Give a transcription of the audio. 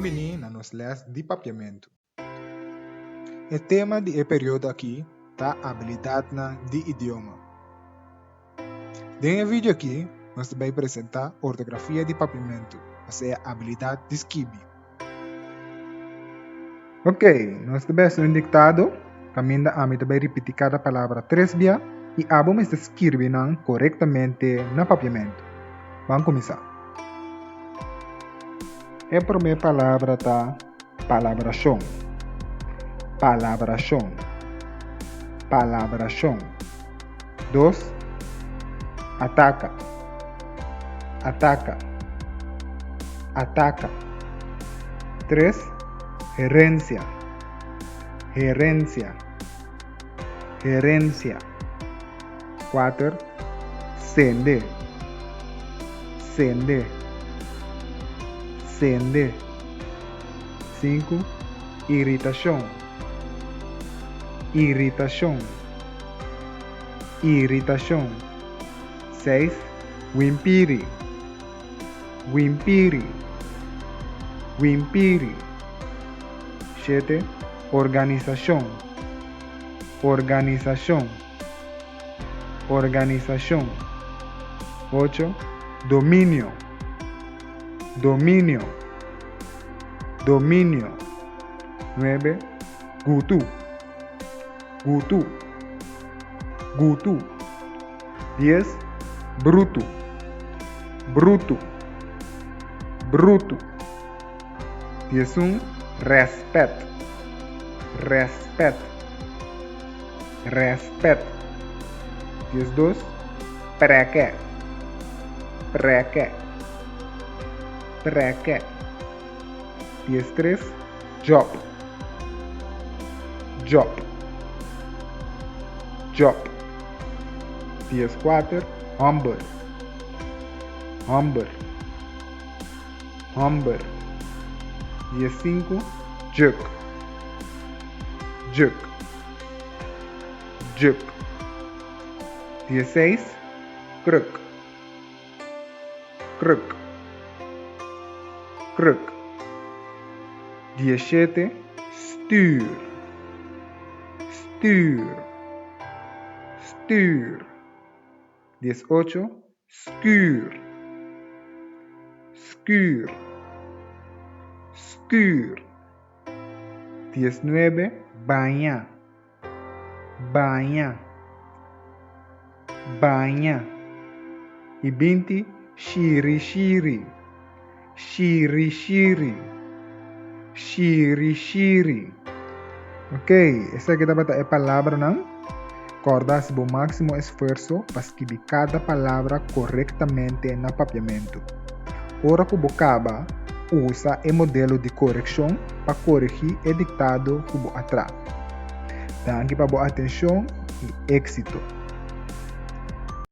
Bon bini na nos les di Papiamentu. E tema di e periodo aki ta abilidatnan di idioma. Den e video aki nos ta bai presenta ortografia di Papiamentu, osea abilidat di skibi. Ok, nos ta bai hasi un diktado kaminda ami ta bai ripiti kada palabra tres bia i abo mester skirbi nan korektamente na Papiamentu. Ban kuminsá. E promé palabra ta palabrashon, palabrashon, palabrashon. Dos, ataka, ataka, ataka. Tres, herensia, herensia, herensia. Kuater, sende, sende, sende. Sinku, iritashon, iritashon, iritashon. Seis, wimpiri, wimpiri, wimpiri. Shete, organisashon, organisashon. Organisashon. Ocho, Dominio, dominio, dominio. Nuebe, Gutu, gutu, gutu. Dies, Brutu, brutu, brutu. Diesun, Rèspèt, rèspèt, rèspèt. Diesdos, Prèkè, prèkè, prèkè. Diestres, Djòp, djòp, djòp. Dieskuater, Hòmber, hòmber. Hòmber. Diesinku, Djuk. Djuk. Djuk. Dieseis, Kruk. Kruk. Kruk. Dieshete, Stür. Stür. Stür. Diesocho, Skür, skür, skür. Diesnuebe, Baña, baña, baña. I binti, Shirishiri, shirishiri, shirishiri. Ok, esaki tabata e palabranan. Kòrda hasi bo máksimo esfuerso pa skibi kada palabra korektamente na papiamentu. Ora ku bo kaba, usa e modelo di korekshon pa koregí e diktado ku bo a traha. Danki pa bo atenshon i éksito!